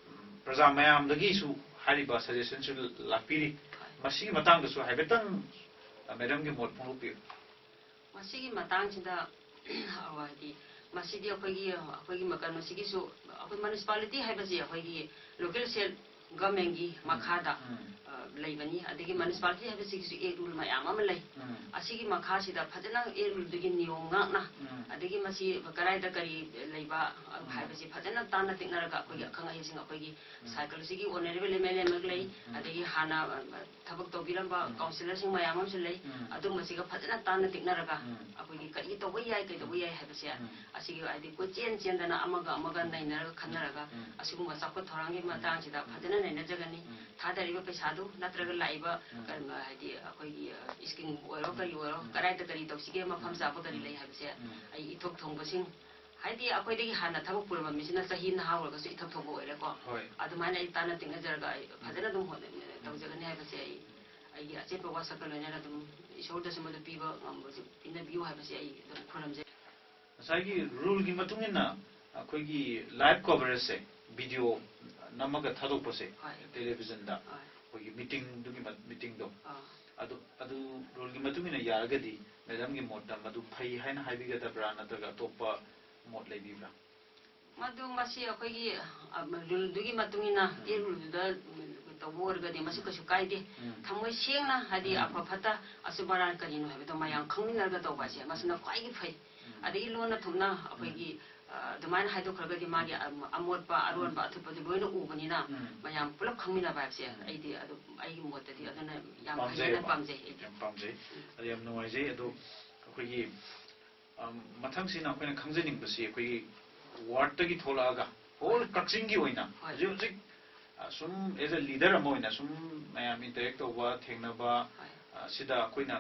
ꯎꯝ, ꯄ꯭ꯔꯖꯥ ꯃꯌꯥꯝꯗꯒꯤꯁꯨ ꯍꯥꯏꯔꯤꯕ ꯁꯖꯦꯁꯟꯁꯨ ꯂꯥꯛꯄꯤꯔꯤ꯫ ꯃꯁꯤꯒꯤ ꯃꯇꯥꯡꯗꯁꯨ ꯍꯥꯏꯐꯦꯠꯇꯪ ꯑ, ꯃꯦꯗꯥꯝꯒꯤ ꯃꯣꯠ ꯐꯣꯡꯗꯣꯛꯄꯤꯌꯨ꯫ ꯃꯁꯤꯒꯤ ꯃꯇꯥꯡꯁꯤꯗ ꯍꯥꯏꯗꯤ ꯃꯁꯤꯗꯤ ꯑꯩꯈꯣꯏꯒꯤ ꯑꯩꯈꯣꯏꯒꯤ ꯀꯩꯅꯣꯁꯤꯒꯤꯁꯨ, ꯑꯩꯈꯣꯏ ꯃ꯭ꯌꯨꯅꯤꯁꯤꯄꯥꯂꯤꯇꯤ ꯍꯥꯏꯕꯁꯤ ꯑꯩꯈꯣꯏꯒꯤ ꯂꯣꯀꯦꯜ ꯁꯦꯜ ꯒꯚꯔꯟꯃꯦꯟꯒꯤ ꯃꯈꯥꯗ ꯎꯝ꯫ ꯑ, ꯂꯩꯕꯅꯤ꯫ ꯑꯗꯒꯤ ꯃ꯭ꯌꯨꯅꯤꯁꯤꯄꯥꯂꯤꯇꯤ ꯍꯥꯏꯕꯁꯤꯒꯤꯁꯨ ꯑꯦꯛ ꯔꯨꯜ ꯃꯌꯥꯝ ꯑꯃ ꯂꯩ꯫ ꯎꯝ꯫ ꯑꯁꯤꯒꯤ ꯃꯈꯥꯁꯤꯗ ꯐꯖꯅ ꯑꯦꯛ ꯔꯨꯜꯗꯨꯒꯤ ꯅꯤꯌꯣꯝ ꯉꯥꯛꯅ, ꯎꯝ꯫ ꯑꯗꯒꯤ ꯃꯁꯤ ꯀꯗꯥꯏꯗ ꯀꯔꯤ ꯂꯩꯕ, ꯑ, ꯍꯥꯏꯕꯁꯤ ꯐꯖꯅ ꯇꯥꯟꯅ ꯇꯤꯛꯅꯔꯒ ꯑꯩꯈꯣꯏꯒꯤ ꯑꯈꯪ ꯑꯍꯩꯁꯤꯡ ꯑꯩꯈꯣꯏꯒꯤ ꯁꯥꯔꯀꯜꯁꯤꯒꯤ ꯑꯣꯅꯔꯦꯕꯜ ꯑꯦꯝ ꯑꯦꯜ ꯑꯦ ꯑꯃ ꯂꯩ, ꯑꯗꯒꯤ ꯍꯥꯟꯅ, ꯑ, ꯊꯕꯛ ꯇꯧꯕꯤꯔꯝꯕ ꯀꯥꯎꯟꯁꯤꯂꯔꯁꯤꯡ ꯃꯌꯥꯝ ꯑꯃꯁꯨ ꯂꯩ꯫ ꯑꯗꯨꯝꯕꯁꯤꯒ ꯐꯖꯅ ꯇꯥꯟꯅ ꯇꯤꯛꯅꯔꯒ ꯑꯩꯈꯣꯏꯒꯤ ꯀꯔꯤ ꯇꯧꯕ ꯌꯥꯏ, ꯀꯩꯗꯧꯕ ꯌꯥꯏ ꯍꯥꯏꯕꯁꯦ ꯑꯁꯤꯒꯤ ꯍꯥꯏꯗꯤ ꯀꯣꯏꯆꯦꯟ ꯆꯦꯟꯗꯅ ꯑꯃꯒ ꯑꯃꯒ ꯅꯩꯅꯔꯒ ꯈꯟꯅꯔꯒ ꯑꯁꯤꯒꯨꯝꯕ ꯆꯥꯎꯈꯠ ꯊꯧꯔꯥꯡꯒꯤ ꯃꯇꯥꯡꯁꯤꯗ ꯐꯖꯅ ꯅꯩꯅꯖꯒꯅꯤ꯫ ꯊꯥꯗꯔꯤꯕ ꯄꯩꯁꯥꯗꯨ ꯅꯠꯇ꯭ꯔꯒ ꯂꯥꯛꯏꯕ ꯀꯩꯅꯣ ꯍꯥꯏꯗꯤ ꯑꯩꯈꯣꯏꯒꯤ, ꯑ, ꯁ꯭ꯀꯤꯝ ꯑꯣꯏꯔꯣ ꯀꯔꯤ ꯑꯣꯏꯔꯣ ꯀꯗꯥꯏꯗ ꯀꯔꯤ ꯇꯧꯁꯤꯒꯦ, ꯃꯐꯝ ꯆꯥꯕ ꯀꯔꯤ ꯂꯩ ꯍꯥꯏꯕꯁꯦ ꯑꯩ ꯏꯊꯣꯛ ꯊꯣꯡꯕꯁꯤꯡ ꯍꯥꯏꯗꯤ ꯑꯩꯈꯣꯏꯗꯒꯤ ꯍꯥꯟꯅ ꯊꯕꯛ ꯄꯨꯔꯝꯕ ꯃꯤꯁꯤꯅ ꯆꯍꯤ ꯅꯍꯥ ꯑꯣꯏꯔꯒꯁꯨ ꯏꯊꯛ ꯊꯣꯛꯄ ꯑꯣꯏꯔꯦꯀꯣ꯫ ꯍꯣꯏ꯫ ꯑꯗꯨꯃꯥꯏꯅ ꯑꯩ ꯇꯥꯟꯅ ꯇꯤꯡꯅꯖꯔꯒ ꯑꯩ ꯐꯖꯅ ꯑꯗꯨꯝ ꯍꯣꯠꯅ-, ꯇꯧꯖꯒꯅꯤ ꯍꯥꯏꯕꯁꯦ ꯑꯩ ꯑꯩꯒꯤ ꯑꯆꯦꯠꯄ ꯋꯥꯁꯛꯀ ꯂꯣꯏꯅꯅ ꯑꯗꯨꯝ ꯏꯁꯣꯔꯗꯁꯨ ꯃꯗꯨ ꯄꯤꯕ ꯉꯝꯕꯁꯨ ꯄꯤꯅꯕꯤꯌꯨ ꯍꯥꯏꯕꯁꯦ ꯑꯩ ꯑꯗꯨꯝ ꯈꯨꯔꯨꯝꯖꯩ꯫ ꯉꯁꯥꯏꯒꯤ ꯔꯨꯜꯒꯤ ꯃꯇꯨꯡ ꯏꯟꯅ ꯑꯩꯈꯣꯏꯒꯤ ꯂꯥꯏꯚ ꯀꯣꯚꯔꯦꯖꯁꯦ, ꯚꯤꯗꯤꯑꯣ ꯅꯝꯃꯒ ꯊꯥꯗꯣꯛꯄꯁꯦ, ꯍꯣꯏ꯫ ꯇꯦꯂꯤꯚꯤꯖꯟꯗ, ꯍꯣꯏ꯫ ꯑꯩꯈꯣꯏꯒꯤ ꯃꯤꯇꯤꯡꯗꯨꯒꯤ ꯃ- ꯃꯤꯇꯤꯡꯗꯣ, ꯑꯥ꯫ ꯑꯗꯨ ꯑꯗꯨ ꯔꯨꯜꯒꯤ ꯃꯇꯨꯡ ꯏꯟꯅ ꯌꯥꯔꯒꯗꯤ ꯃꯦꯗꯥꯝꯒꯤ ꯃꯣꯠꯇ ꯃꯗꯨ ꯐꯩ ꯍꯥꯏꯅ ꯍꯥꯏꯕꯤꯒꯗꯕ꯭ꯔꯥ, ꯅꯠꯇ꯭ꯔꯒ ꯑꯇꯣꯞꯄ ꯃꯣꯠ ꯂꯩꯕꯤꯕ꯭ꯔꯥ? ꯃꯗꯨ ꯃꯁꯤ ꯑꯩꯈꯣꯏꯒꯤ ꯑ, ꯔꯨꯜꯗꯨꯒꯤ ꯃꯇꯨꯡ ꯏꯟꯅ, ꯎꯝ꯫ ꯑꯦ ꯔꯨꯜꯗꯨꯗ ꯇꯧꯕ ꯑꯣꯏꯔꯒꯗꯤ ꯃꯁꯤ ꯀꯩꯁꯨ ꯀꯥꯏꯗꯦ꯫ ꯎꯝ꯫ ꯊꯃꯣꯏ ꯁꯦꯡꯅ ꯍꯥꯏꯗꯤ ꯎꯝ꯫ ꯑꯐ ꯐꯠꯇ ꯑꯆꯨꯝ ꯑꯔꯥꯟ ꯀꯔꯤꯅꯣ ꯍꯥꯏꯕꯗꯣ ꯃꯌꯥꯝ ꯈꯪꯃꯤꯟꯅꯔꯒ ꯇꯧꯕ ꯍꯥꯏꯁꯦ ꯃꯁꯤꯅ ꯈ꯭ꯋꯥꯏꯗꯒꯤ ꯐꯩ꯫ ꯎꯝ꯫ ꯑꯗꯒꯤ ꯂꯣꯟꯅ ꯊꯨꯞꯅ ꯑꯩꯈꯣꯏꯒꯤ ꯑ, ꯑꯗꯨꯃꯥꯏꯅ ꯍꯥꯏꯗꯣꯛꯈ꯭ꯔꯒꯗꯤ ꯃꯥꯒꯤ ꯑ- ꯑꯃꯣꯠꯄ ꯑꯔꯣꯟꯕ ꯑꯊꯨꯞꯄꯗꯨ ꯂꯣꯏꯅ ꯎꯕꯅꯤꯅ ꯎꯝ꯫ ꯃꯌꯥꯝ ꯄꯨꯂꯞ ꯈꯪꯃꯤꯟꯅꯕ ꯍꯥꯏꯕꯁꯦ ꯎꯝ꯫ ꯑꯩꯗꯤ ꯑꯗꯨꯝ ꯑꯩꯒꯤ ꯃꯣꯠꯇꯗꯤ ꯑꯗꯨꯅ ꯌꯥꯝ ꯐꯩ ꯍꯥꯏꯅ ꯄꯥꯝꯖꯩꯌꯦꯕ꯫ ꯄꯥꯝꯖꯩ ꯑꯩꯗꯤ꯫ ꯌꯥꯝ ꯄꯥꯝꯖꯩ꯫ ꯑꯗꯨ ꯌꯥꯝ ꯅꯨꯡꯉꯥꯏꯖꯩ꯫ ꯑꯗꯣ ꯑꯩꯈꯣꯏꯒꯤ ꯑꯝ, ꯃꯊꯪꯁꯤꯅ ꯑꯩꯈꯣꯏꯅ ꯈꯪꯖꯅꯤꯡꯕꯁꯤ ꯑꯩꯈꯣꯏꯒꯤ ꯋꯥꯔꯗꯇꯒꯤ ꯊꯣꯛꯂꯛꯑꯒ ꯍꯣꯜ ꯀꯛꯆꯤꯡꯒꯤ ꯑꯣꯏꯅ ꯍꯣꯏ꯫ ꯍꯧꯖꯤꯛ ꯍꯧꯖꯤꯛ ꯑ, ꯁꯨꯝ ꯑꯦꯖ ꯑ ꯂꯤꯗꯔ ꯑꯃ ꯑꯣꯏꯅ ꯁꯨꯝ ꯃꯌꯥꯝ ꯏꯟꯇꯔꯦꯛ ꯇꯧꯕ, ꯊꯦꯡꯅꯕ, ꯍꯣꯏ꯫ ꯑ, ꯁꯤꯗ ꯑꯩꯈꯣꯏꯅ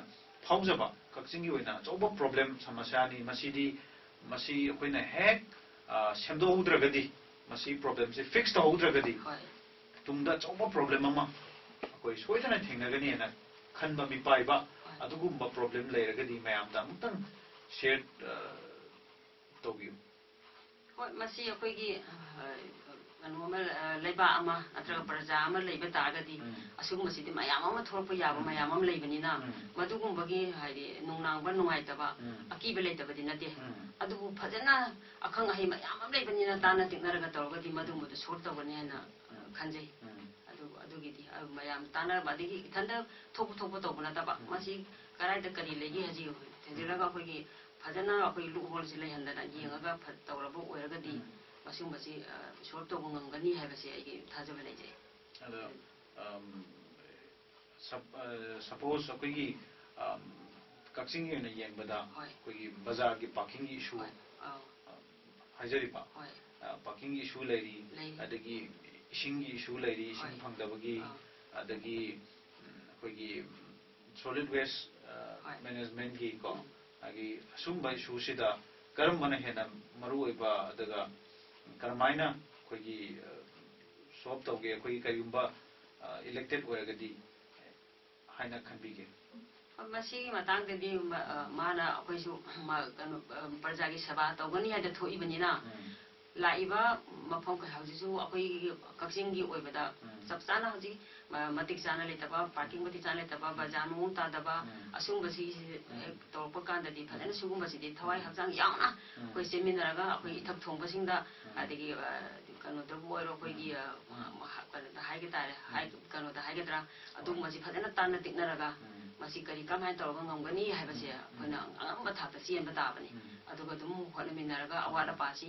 ꯐꯥꯎꯖꯕ ꯀꯛꯆꯤꯡꯒꯤ ꯑꯣꯏꯅ ꯑꯆꯧꯕ ꯄ꯭ꯔꯣꯕ꯭ꯂꯦꯝ ꯁꯃꯁ꯭ꯌꯥꯅꯤ꯫ ꯃꯁꯤꯗꯤ ꯃꯁꯤ ꯑꯩꯈꯣꯏꯅ ꯍꯦꯛ ꯑ, ꯁꯦꯝꯗꯣꯛꯍꯧꯗ꯭ꯔꯒꯗꯤ, ꯃꯁꯤ ꯄ꯭ꯔꯣꯕ꯭ꯂꯦꯝꯁꯤ ꯐꯤꯛꯁ ꯇꯧꯍꯧꯗ꯭ꯔꯒꯗꯤ ꯍꯣꯏ꯫ ꯇꯨꯡꯗ ꯑꯆꯧꯕ ꯄ꯭ꯔꯣꯕ꯭ꯂꯦꯝ ꯑꯃ ꯑꯩꯈꯣꯏ ꯁꯣꯏꯗꯅ ꯊꯦꯡꯅꯒꯅꯤꯅ ꯈꯟꯕ ꯃꯤꯄꯥꯏꯕ ꯍꯣꯏ꯫ ꯑꯗꯨꯒꯨꯝꯕ ꯄ꯭ꯔꯣꯕ꯭ꯂꯦꯝ ꯂꯩꯔꯒꯗꯤ ꯃꯌꯥꯝꯗ ꯑꯃꯨꯛꯇꯪ ꯁꯤꯌꯔ ꯇꯧꯕꯤꯌꯨ꯫ ꯍꯣꯏ, ꯃꯁꯤ ꯑꯩꯈꯣꯏꯒꯤ ꯑ, ꯀꯩꯅꯣ ꯑꯃ ꯑ, ꯂꯩꯕꯥꯛ ꯑꯃ ꯅꯠꯇ꯭ꯔꯒ ꯄ꯭ꯔꯖꯥ ꯑꯃ ꯂꯩꯕ ꯇꯥꯔꯒꯗꯤ ꯎꯝ꯫ ꯑꯁꯤꯒꯨꯝꯕꯁꯤꯗꯤ ꯃꯌꯥꯝ ꯑꯃ ꯊꯣꯛꯂꯛꯄ ꯌꯥꯕ ꯎꯝ꯫ ꯃꯌꯥꯝ ꯑꯃ ꯂꯩꯕꯅꯤꯅ ꯎꯝ꯫ ꯃꯗꯨꯒꯨꯝꯕꯒꯤ ꯍꯥꯏꯗꯤ ꯅꯨꯡꯅꯥꯡꯕ ꯅꯨꯡꯉꯥꯏꯇꯕ ꯎꯝ꯫ ꯑꯀꯤꯕ ꯂꯩꯇꯕꯗꯤ ꯅꯠꯇꯦ꯫ ꯎꯝ꯫ ꯑꯗꯨꯕꯨ ꯐꯖꯅ ꯑꯈꯪ ꯑꯍꯩ ꯃꯌꯥꯝ ꯑꯃ ꯂꯩꯕꯅꯤꯅ ꯇꯥꯟꯅ ꯇꯤꯛꯅꯔꯒ ꯇꯧꯔꯒꯗꯤ ꯃꯗꯨꯒꯨꯝꯕꯗꯨ ꯁꯣꯜꯕ ꯇꯧꯒꯅꯤ ꯍꯥꯏꯅ ꯑ, ꯈꯟꯖꯩ꯫ ꯎꯝ꯫ ꯑꯗꯨ ꯑꯗꯨꯒꯤꯗꯤ ꯑ, ꯃꯌꯥꯝ ꯇꯥꯟꯅꯔꯕ ꯑꯗꯒꯤ ꯏꯊꯟꯗ ꯊꯣꯛꯄ ꯊꯣꯛꯄ ꯇꯧꯕ ꯅꯠꯇꯕ ꯎꯝ꯫ ꯃꯁꯤ ꯀꯗꯥꯏꯗ ꯀꯔꯤ ꯂꯩꯒꯦ ꯍꯥꯏꯁꯤ ꯊꯤꯖꯤꯜꯂꯒ ꯑꯩꯈꯣꯏꯒꯤ ꯐꯖꯅ ꯑꯩꯈꯣꯏ ꯂꯨꯞ ꯍꯣꯜꯁꯤ ꯂꯩꯍꯟꯗꯅ ꯌꯦꯡꯉꯒ ꯐ- ꯇꯧꯔꯕ ꯑꯣꯏꯔꯒꯗꯤ ꯎꯝ꯫ ꯃꯁꯤꯒꯨꯝꯕꯁꯤ ꯑ, ꯁꯣꯜꯕ ꯇꯧꯕ ꯉꯝꯒꯅꯤ ꯍꯥꯏꯕꯁꯤ ꯑꯩꯒꯤ ꯊꯥꯖꯕ ꯂꯩꯖꯩ꯫ ꯑꯗꯣ ꯑꯝ, ꯁꯞ- ꯑ, ꯁꯄꯣꯁ ꯑꯩꯈꯣꯏꯒꯤ ꯑꯝ, ꯀꯛꯆꯤꯡꯒꯤ ꯑꯣꯏꯅ ꯌꯦꯡꯕꯗ ꯍꯣꯏ꯫ ꯑꯩꯈꯣꯏꯒꯤ ꯕꯖꯥꯔꯒꯤ ꯄꯥꯔꯀꯤꯡꯒꯤ ꯏꯁꯨ ꯍꯣꯏ꯫ ꯑꯥꯎ꯫ ꯍꯥꯏꯖꯔꯤꯕ ꯍꯣꯏ꯫ ꯄꯥꯔꯀꯤꯡꯒꯤ ꯏꯁꯨ ꯂꯩꯔꯤ, ꯂꯩ꯫ ꯑꯗꯒꯤ ꯏꯁꯤꯡꯒꯤ ꯏꯁꯨ ꯂꯩꯔꯤ, ꯏꯁꯤꯡ ꯍꯣꯏ꯫ ꯐꯪꯗꯕꯒꯤ, ꯑꯥ꯫ ꯑꯗꯒꯤ ꯎꯝ, ꯑꯩꯈꯣꯏꯒꯤ ꯁꯣꯂꯤꯠ ꯋꯦꯁ ꯍꯣꯏ꯫ ꯃꯦꯅꯦꯖꯃꯦꯟꯒꯤ ꯀꯣ, ꯎꯝ꯫ ꯑꯗꯒꯤ ꯑꯁꯨꯝꯕ ꯏꯁꯨꯁꯤꯗ ꯀꯔꯝꯕꯅ ꯍꯦꯟꯅ ꯃꯔꯨ ꯑꯣꯏꯕ, ꯑꯗꯨꯒ ꯀꯔꯝꯍꯥꯏꯅ ꯑꯩꯈꯣꯏꯒꯤ ꯁꯣꯜꯕ ꯇꯧꯒꯦ, ꯑꯩꯈꯣꯏꯒꯤ ꯀꯔꯤꯒꯨꯝꯕ ꯏꯂꯦꯛꯇꯦꯠ ꯑꯣꯏꯔꯒꯗꯤ ꯍꯥꯏꯅ ꯈꯟꯕꯤꯒꯦ? ꯃꯁꯤꯒꯤ ꯃꯇꯥꯡꯗꯗꯤ ꯃ- ꯑ, ꯃꯥꯅ ꯑꯩꯈꯣꯏꯁꯨ ꯃ- ꯀꯩꯅꯣ ꯑ, ꯄ꯭ꯔꯖꯥꯒꯤ ꯁꯦꯕꯥ ꯇꯧꯒꯅꯤ ꯍꯥꯏꯅ ꯊꯣꯛꯏꯕꯅꯤꯅ ꯎꯝ꯫ ꯂꯥꯛꯏꯕ ꯃꯐꯝ ꯀꯩ ꯍꯧꯖꯤꯛꯁꯨ ꯑꯩꯈꯣꯏꯒꯤ ꯀꯛꯆꯤꯡꯒꯤ ꯑꯣꯏꯕꯗ ꯎꯝ꯫ ꯆꯞ ꯆꯥꯅ ꯍꯧꯖꯤꯛ ꯃ-, ꯃꯇꯤꯛ ꯆꯥꯅ ꯂꯩꯇꯕ, ꯄꯥꯔꯀꯤꯡ ꯃꯇꯤꯛ ꯆꯥꯅ ꯂꯩꯇꯕ, ꯎꯝ꯫ ꯕꯖꯥꯔ ꯃꯑꯣꯡ ꯇꯥꯗꯕ, ꯎꯝ꯫ ꯑꯁꯤꯒꯨꯝꯕꯁꯤ ꯎꯝ꯫ ꯍꯦꯛ ꯇꯧꯔꯛꯄ ꯀꯥꯟꯗꯗꯤ ꯐꯖꯅ ꯎꯝ꯫ ꯁꯤꯒꯨꯝꯕꯁꯤꯗꯤ ꯊꯋꯥꯏ ꯎꯝ꯫ ꯍꯛꯆꯥꯡ ꯌꯥꯎꯅ ꯎꯝ꯫ ꯑꯩꯈꯣꯏ ꯆꯦꯟꯃꯤꯟꯅꯔꯒ ꯑꯩꯈꯣꯏ ꯎꯝ꯫ ꯏꯊꯛ ꯊꯣꯡꯕꯁꯤꯡꯗ ꯎꯝ꯫ ꯑꯗꯒꯤ, ꯑ, ꯀꯩꯅꯣꯗꯕꯨ ꯑꯣꯏꯔꯣ, ꯑꯩꯈꯣꯏꯒꯤ, ꯎꯝ꯫ ꯑ, ꯎꯝ꯫ ꯃꯍꯥ-, ꯀꯩꯅꯣꯗ ꯍꯥꯏꯒꯦ ꯇꯥꯔꯦ, ꯍꯥꯏ-, ꯎꯝ꯫ ꯀꯩꯅꯣꯗ ꯍꯥꯏꯒꯗ꯭ꯔꯥ, ꯎꯝ꯫ ꯑꯗꯨꯒꯨꯝꯕꯁꯤ ꯐꯖꯅ ꯇꯥꯟꯅ ꯇꯤꯛꯅꯔꯒ ꯎꯝ꯫ ꯃꯁꯤ ꯀꯔꯤ ꯀꯃꯥꯏꯅ ꯇꯧꯔꯒ ꯉꯝꯒꯅꯤ ꯍꯥꯏꯕꯁꯦ ꯎꯝ꯫ ꯑꯩꯈꯣꯏꯅ ꯎꯝ꯫ ꯑꯉꯝꯕ ꯊꯥꯛꯇ ꯆꯦꯟꯕ ꯇꯥꯕꯅꯤ꯫ ꯎꯝ꯫ ꯑꯗꯨꯒ ꯑꯗꯨꯝ ꯍꯣꯠꯅꯃꯤꯟꯅꯔꯒ ꯑꯋꯥꯠ ꯑꯄꯥꯁꯤ,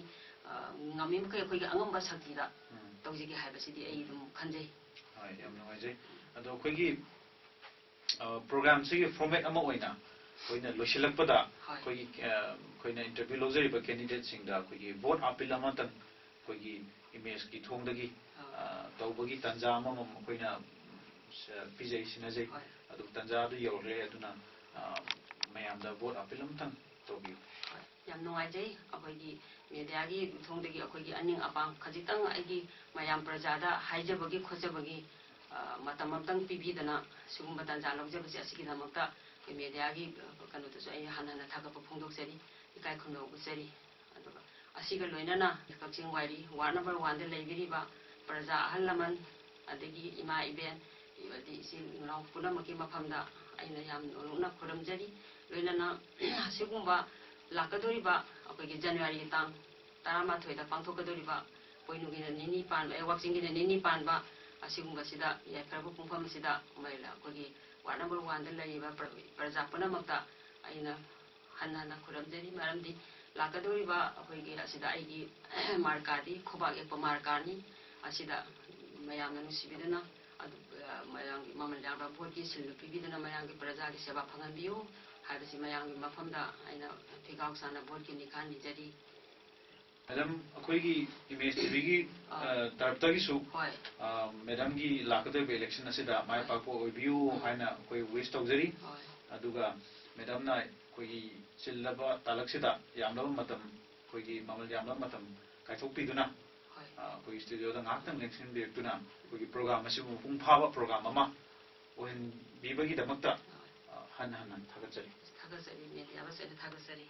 ꯑ, ꯉꯝꯃꯤ ꯃꯈꯩ ꯑꯩꯈꯣꯏꯒꯤ ꯑꯉꯝꯕ ꯁꯛꯇꯤꯗ ꯎꯝ꯫ ꯇꯧꯖꯒꯦ ꯍꯥꯏꯕꯁꯤꯗꯤ ꯑꯩ ꯑꯗꯨꯝ ꯈꯟꯖꯩ꯫ ꯍꯣꯏ, ꯌꯥꯝ ꯅꯨꯡꯉꯥꯏꯖꯩ꯫ ꯑꯗꯣ ꯑꯩꯈꯣꯏꯒꯤ, ꯑ, ꯄ꯭ꯔꯣꯒ꯭ꯔꯥꯝꯁꯤꯒꯤ ꯐꯣꯔꯃꯦꯠ ꯑꯃ ꯑꯣꯏꯅ ꯑꯩꯈꯣꯏꯅ ꯂꯣꯏꯁꯤꯜꯂꯛꯄꯗ ꯍꯣꯏ꯫ ꯑꯩꯈꯣꯏꯒꯤ, ꯑ, ꯑꯩꯈꯣꯏꯅ ꯏꯟꯇꯔꯚ꯭ꯌꯨ ꯂꯧꯖꯔꯤꯕ ꯀꯦꯟꯗꯤꯗꯦꯠꯁꯤꯡꯗ ꯑꯩꯈꯣꯏꯒꯤ ꯚꯣꯠ ꯑꯄꯤꯜ ꯑꯃꯇꯪ ꯑꯩꯈꯣꯏꯒꯤ ꯏꯃꯦꯖꯀꯤ ꯊꯣꯡꯗꯒꯤ, ꯑꯥ꯫ ꯑ, ꯇꯧꯕꯒꯤ ꯇꯥꯟꯖꯥ ꯑꯃꯃꯝ ꯑꯩꯈꯣꯏꯅ, ꯎꯝ, ꯁ-, ꯄꯤꯖꯩ, ꯁꯤꯟꯅꯖꯩ꯫ ꯍꯣꯏ꯫ ꯑꯗꯨ ꯇꯥꯟꯖꯥ ꯑꯗꯨ ꯌꯧꯔꯛꯂꯦ, ꯑꯗꯨꯅ, ꯑ, ꯃꯌꯥꯝꯗ ꯚꯣꯠ ꯑꯄꯤꯜ ꯑꯃꯇꯪ ꯇꯧꯕꯤꯌꯨ꯫ ꯍꯣꯏ꯫ ꯌꯥꯝ ꯅꯨꯡꯉꯥꯏꯖꯩ꯫ ꯑꯩꯈꯣꯏꯒꯤ ꯃꯦꯗꯤꯌꯥꯒꯤ ꯊꯣꯡꯗꯒꯤ ꯑꯩꯈꯣꯏꯒꯤ ꯑꯅꯤꯡ ꯑꯄꯥꯡ ꯈꯖꯤꯛꯇꯪ ꯑꯩꯒꯤ ꯃꯌꯥꯝ ꯄ꯭ꯔꯖꯥꯗ ꯍꯥꯏꯖꯕꯒꯤ ꯈꯣꯠꯆꯕꯒꯤ, ꯑ, ꯃꯇꯝ ꯑꯃꯇꯪ ꯄꯤꯕꯤꯗꯅ ꯁꯤꯒꯨꯝꯕ ꯇꯥꯟꯖꯥ ꯂꯧꯖꯕꯁꯦ ꯑꯁꯤꯒꯤꯗꯃꯛꯇ ꯑꯩꯈꯣꯏ ꯃꯦꯗꯤꯌꯥꯒꯤ, ꯑ, ꯀꯩꯅꯣꯗꯁꯨ ꯑꯩ ꯍꯟꯅ ꯍꯟꯅ ꯊꯥꯒꯠꯄ ꯐꯣꯡꯗꯣꯛꯆꯔꯤ, ꯏꯀꯥꯏ ꯈꯨꯝꯅꯕ ꯎꯠꯆꯔꯤ꯫ ꯑꯗꯨꯒ ꯑꯁꯤꯒ ꯂꯣꯏꯅꯅ ꯀꯛꯆꯤꯡ ꯋꯥꯏꯔꯤ ꯋꯥꯔꯗ ꯅꯝꯕꯔ ꯋꯥꯟꯗ ꯂꯩꯕꯤꯔꯤꯕ ꯄ꯭ꯔꯖꯥ ꯑꯍꯜ ꯂꯃꯟ, ꯑꯗꯒꯤ ꯏꯃꯥ ꯏꯕꯦꯟ, ꯑꯃꯗꯤ ꯏꯆꯤꯜ ꯏꯅꯥꯎ ꯄꯨꯝꯅꯃꯛꯀꯤ ꯃꯐꯝꯗ ꯑꯩꯅ ꯌꯥꯝ ꯅꯣꯂꯨꯛꯅ ꯈꯨꯔꯨꯝꯖꯔꯤ꯫ ꯂꯣꯏꯅꯅ ꯑꯁꯤꯒꯨꯝꯕ ꯂꯥꯛꯀꯗꯧꯔꯤꯕ ꯑꯩꯈꯣꯏꯒꯤ ꯖꯅꯋꯥꯔꯤꯒꯤ ꯇꯥꯡ ꯇꯔꯥꯃꯥꯊꯣꯏꯗ ꯄꯥꯡꯊꯣꯛꯀꯗꯧꯔꯤꯕ ꯄꯣꯏꯅꯨꯒꯤꯅ ꯅꯤꯅꯤ ꯄꯥꯟꯕ, ꯑꯦ, ꯋꯥꯛꯆꯤꯡꯒꯤꯅ ꯅꯤꯅꯤ ꯄꯥꯟꯕ ꯑꯁꯤꯒꯨꯝꯕꯁꯤꯗ ꯌꯥꯏꯐꯔꯕ ꯄꯨꯡꯐꯝ ꯑꯁꯤꯗ ꯃꯩ-, ꯑꯩꯈꯣꯏꯒꯤ ꯋꯥꯔꯗ ꯅꯝꯕꯔ ꯋꯥꯟꯗ ꯂꯩꯔꯤꯕ ꯄ꯭ꯔ-, ꯄ꯭ꯔꯖꯥ ꯄꯨꯝꯅꯃꯛꯇ ꯑꯩꯅ ꯍꯟꯅ ꯍꯟꯅ ꯈꯨꯔꯨꯝꯖꯔꯤ꯫ ꯃꯔꯝꯗꯤ ꯂꯥꯛꯀꯗꯧꯔꯤꯕ ꯑꯩꯈꯣꯏꯒꯤ ꯑꯁꯤꯗ ꯑꯩꯒꯤ ꯃꯥꯔꯀꯥꯗꯤ ꯈꯨꯕꯥꯛ ꯌꯦꯛꯄ ꯃꯥꯔꯀꯥꯅꯤ꯫ ꯑꯁꯤꯗ ꯃꯌꯥꯝꯅ ꯅꯨꯡꯁꯤꯕꯤꯗꯨꯅ ꯑꯗꯨ, ꯑ, ꯃꯌꯥꯝꯒꯤ ꯃꯃꯜ ꯌꯥꯝꯕ ꯚꯣꯠꯀꯤ ꯁꯤꯜꯗꯨ ꯄꯤꯕꯤꯗꯨꯅ ꯃꯌꯥꯝꯒꯤ ꯄ꯭ꯔꯖꯥꯒꯤ ꯁꯦꯕꯥ ꯐꯪꯍꯟꯕꯤꯌꯨ ꯍꯥꯏꯕꯁꯤ ꯃꯌꯥꯝꯒꯤ ꯃꯐꯝꯗ ꯑꯩꯅ ꯐꯤꯒꯥꯎ ꯁꯥꯅ ꯚꯣꯠꯀꯤ ꯅꯤꯈꯥ ꯅꯤꯖꯔꯤ꯫ ꯃꯦꯗꯥꯝ, ꯑꯩꯈꯣꯏꯒꯤ ꯏꯃꯦꯖ ꯇꯤꯚꯤꯒꯤ, ꯑꯥ꯫ ꯑ, ꯇꯔꯞꯇꯒꯤꯁꯨ, ꯍꯣꯏ꯫ ꯑ, ꯃꯦꯗꯥꯝꯒꯤ ꯂꯥꯛꯀꯗꯧꯔꯤꯕ ꯏꯂꯦꯛꯁꯟ ꯑꯁꯤꯗ ꯃꯥꯏ ꯍꯣꯏ꯫ ꯄꯥꯛꯄ ꯑꯣꯏꯕꯤꯌꯨ ꯎꯝ꯫ ꯍꯥꯏꯅ ꯑꯩꯈꯣꯏ ꯋꯤꯁ ꯇꯧꯖꯔꯤ꯫ ꯍꯣꯏ꯫ ꯑꯗꯨꯒ ꯃꯦꯗꯥꯝꯅ ꯑꯩꯈꯣꯏꯒꯤ ꯆꯤꯜꯂꯕ ꯇꯥꯂꯛꯁꯤꯗ ꯌꯥꯝꯂꯕ ꯃꯇꯝ, ꯑꯩꯈꯣꯏꯒꯤ ꯃꯃꯜ ꯌꯥꯝꯂꯕ ꯃꯇꯝ ꯀꯥꯏꯊꯣꯛꯄꯤꯗꯨꯅ, ꯍꯣꯏ꯫ ꯑ, ꯑꯩꯈꯣꯏꯒꯤ ꯁ꯭ꯇꯨꯗꯤꯑꯣꯗ ꯉꯥꯏꯍꯥꯛꯇꯪ ꯂꯦꯡꯁꯤꯟꯕꯤꯔꯛꯇꯨꯅ ꯑꯩꯈꯣꯏꯒꯤ ꯄ꯭ꯔꯣꯒ꯭ꯔꯥꯝ ꯑꯁꯤꯕꯨ ꯃꯄꯨꯡ ꯐꯥꯕ ꯄ꯭ꯔꯣꯒ꯭ꯔꯥꯝ ꯑꯃ ꯑꯣꯏꯍꯟꯕꯤꯕꯒꯤꯗꯃꯛꯇ, ꯍꯣꯏ꯫ ꯑ, ꯍꯟꯅ ꯍꯟꯅ ꯊꯥꯒꯠꯆꯔꯤ꯫ ꯊꯥꯒꯠꯆꯔꯤ, ꯃꯦꯗꯤꯌꯥꯕꯨꯁꯨ ꯑꯩꯅ ꯊꯥꯒꯠꯆꯔꯤ꯫